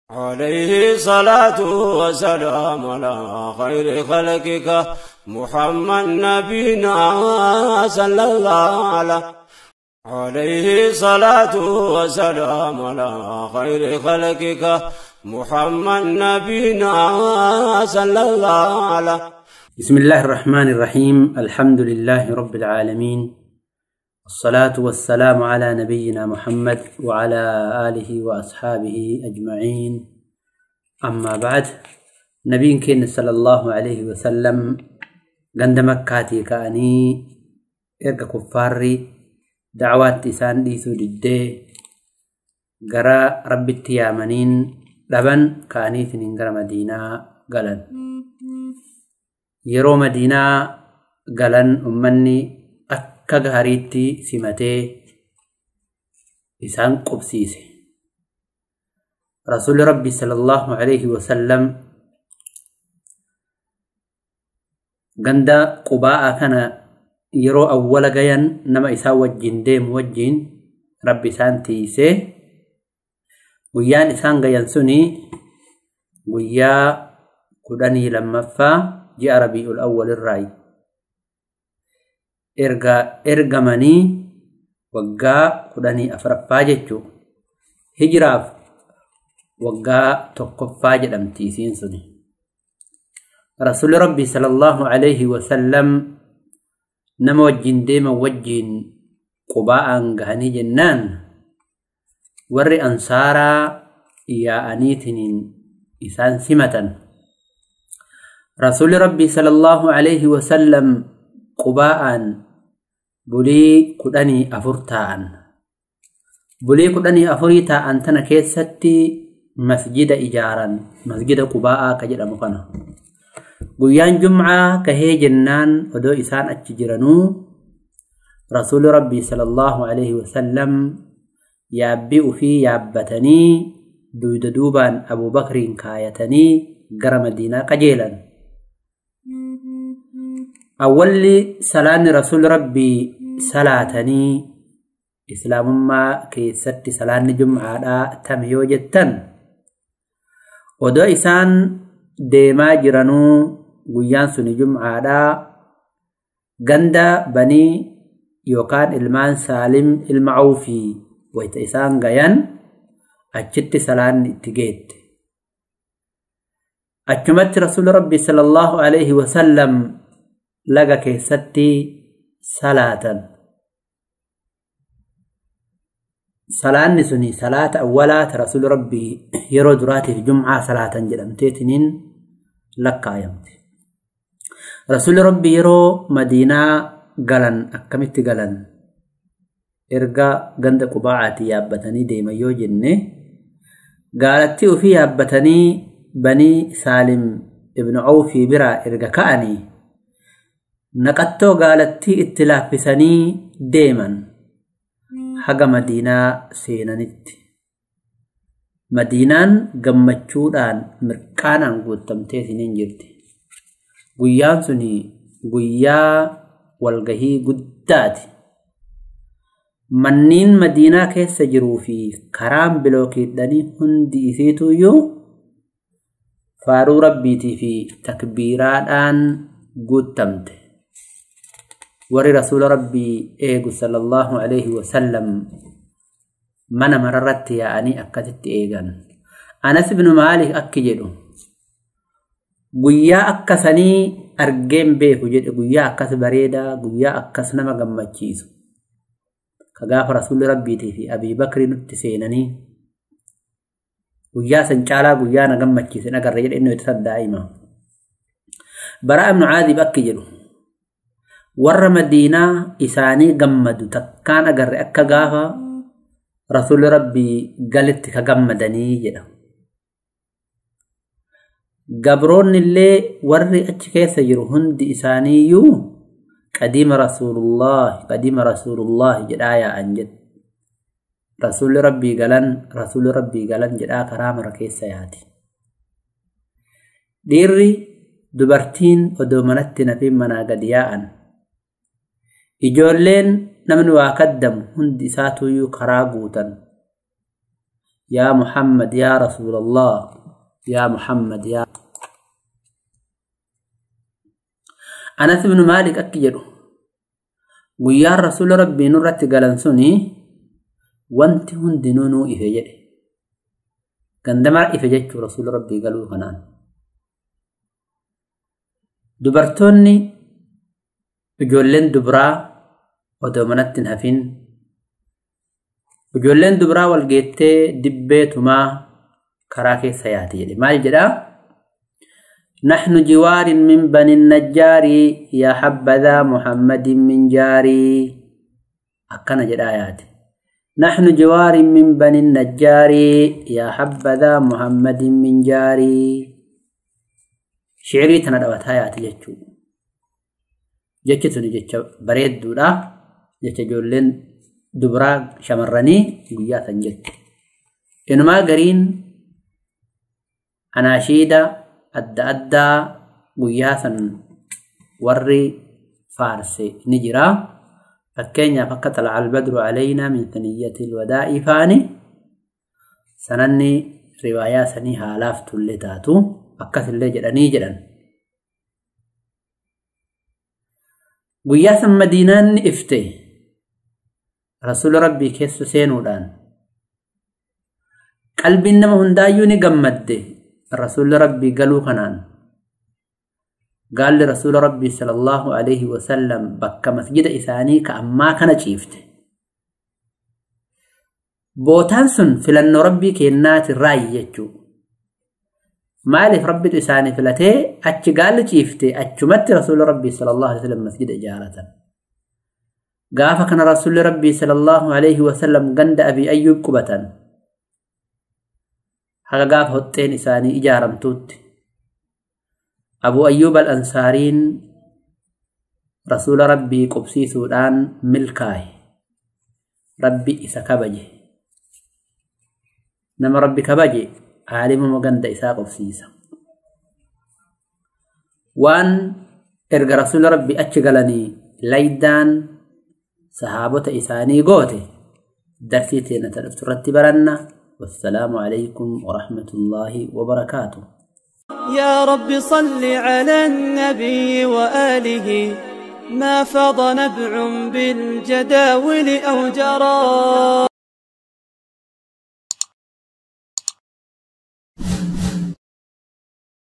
عليه صلاة وسلام على خير خلقك محمد نبينا صلى الله عليه عليه صلاة وسلام على خير خلقك محمد نبينا صلى الله عليه. بسم الله الرحمن الرحيم. الحمد لله رب العالمين، الصلاة والسلام على نبينا محمد وعلى آله وأصحابه أجمعين. أما بعد، نبي كين صلى الله عليه وسلم غند مكاتي كأني إرقى كفاري دعوات إسان ديسو دي غرا رب التيامنين لبن كأني ثنين مدينة غلن yeroo Madiinaa galan ummanni akka gaariitti simatee isaan qubsiise. Rasuulli Rabbi sallallahu alayhi wasallam ganda Qubaa'a kana yeroo awwala gayan nama isaan wajjin deemu wajjin Rabbi isaan tiisee guyyaan isaan gayan suni guyyaa 12ffaa ji'a Rabii'ul Awwal irraayi. Erga ergamanii waggaa 14ffaa jechuu hijiraaf waggaa 1ffaa jedhamti isiin suni. Rasuulli Rabbi sallallahu alayhi wasallam nama wajjin deeman wajjin Qubaa'aan gahanii jennaan warri ansaaraa yaa'aniitiniin isaan simatan. Rasuulli Rabbi sallallahu alayhi wasallam Qubaa'aan bulii 14 taa'an. Bulii 14 taa'an tana keessatti masjida ijaaran, masjida Qubaa'aa ka jedhamu kana. Guyyaan Jum'aa kahee jennaan odoo isaan achi jiranuu Rasuulli Rabbi sallallahu alayhi wasallam yaabbii ufii yaabbatanii duyda duubaan Abuu Bakriin kaayatanii gara Madiinaa qajeelan. Awwalli salaanni Rasuulli Rabbii salaatanii Islaamummaa keessatti salaanni Jum'aadhaa tame yoo jettan odoo isaan deemaa jiranuu guyyaan suni Jum'aadhaa ganda banii yookaan ilmaan Saalim ilma Awfii wayita isaan gayan achitti salaanni itti geette. Achumatti Rasuulli Rabbii sallallahu alayhi wasallam laga keessatti salaatan. Salaanni suni salaata awwalaata Rasuulli Rabbii yeroo duraatiif Jum'aa salaatan jedhamteetiniin lakkaayamte. Rasuulli Rabbii yeroo Madiinaa galan akkamitti galan? Erga ganda Qubaa'aati yaabbatanii deeman yoo jenne gaalattii ofii yaabbatanii banii Saalim ibn Awfii biraa erga ka'anii naqattoo gaalattii itti laaffisanii deeman haga Madiinaa seenanitti. Madiinaan gammachuudhaan mirqaanaan guutamtee isiniin jirti. Guyyaan suni guyyaa walgahii guddaati. Manneen Madiinaa keessa jiruu fi karaan bilookiidhanii hundi isiituyyuu faaruu Rabbiitii fi takbiiraadhaan guutamte. Warri Rasuula Rabbii eegu sallallahu alayhi wasallam mana mararratti yaa'anii akkasitti eegan. Anas ibn Maalik akki jedhu guyyaa akkasanii argeen beeku jedhe, guyyaa akkas bareedaa, guyyaa akkas nama gammachiisu. Ka gaafa Rasuulli Rabbiitii fi Abii Bakri nutti seenanii guyyaa san caalaa guyyaa na gammachiise agarre jedhe inni itti daa'ima. Baraa ibn Aazib akki jedhu warra Madiinaa isaanii gammadu takkaan agarre akka gaafa Rasuulli Rabbii galitti ka gammadanii jedha. Gabroonni illee warri achi keessa jiru hundi isaaniiyyuu qadiima Rasuulullahi qadiima Rasuulullahi jedhaa yaa'an jedhe. Rasuulli Rabbii galan Rasuulli Rabbii galan jedhaa karaa mara keessa yaati. Dhiirri dubartiin odoo manatti nafiin manaa gadi yaa'an. Ijoolleen namni waa kaddamu hundi isaatuyyuu karaa guutan. Yaa Muhammad yaa Rasuulallah yaa Muhammad yaa Anas ibn Maalik akki jedhu guyyaan rasuula rabbii nurratti galan suni wanti hundinuu nuu ife jedhe. Gandamara ife jechuu rasuula rabbii galuu kanaan. Dubartoonni ijoolleen dubraa odoo manatti hin hafin ijoolleen dubraa wal geettee dibbee tumaa karaa keessa yaate jedhe. Maal jedhaa? نحن جوار من بني النجار يا حبذا محمد من جاري. أكنا جد آيات نحن جوار من بني النجار يا حبذا محمد من جاري. شعري تندوت آيات جتشو جتشو جتشو بريد دولا جتشو جولين دبرا شمرني قياتا جت. إنما قرين أناشيدا adda addaa guyyaa san warri faarse ni jira. Fakkeenyaaf akka xala'a albadru alaynaa min thaniyyati alwadaa'i faani sananni riwaayaa sanii haalaaf tullee taatu akkasillee jedhanii jedhan. Guyyaa san madiinaan ni ifte rasuula rabbii keessa seenuudhaan qalbiin nama hundaayyuu ni gammadde. رسول ربي قالوا كنان قال لرسول ربي صلى الله عليه وسلم بك مسجد إساني كأما كان شيفت بوتانسون فلن ربي كينات الرأي يجو مالف ربي إساني فلته أتش قال شيفت أتشمت رسول ربي صلى الله عليه وسلم مسجد إجارة. قاف كان رسول ربي صلى الله عليه وسلم قند أبي أيوب قبة haga gaafa hoxxeen isaanii ijaaramtuutti Abu Ayyub al-Ansaariin rasuula rabbii qubsiisuudhaan milkaa'e. Rabbi isa kabaje. Nama rabbi kabaje aalimuma ganda isaa qubsiisa. Waan erga rasuula rabbii achi galanii laydaan sahaabota isaanii goote darsii teenya dhuftu irratti baranna. والسلام عليكم ورحمة الله وبركاته. يا رب صل على النبي وآله ما فاض نبع بالجداول أو جرى.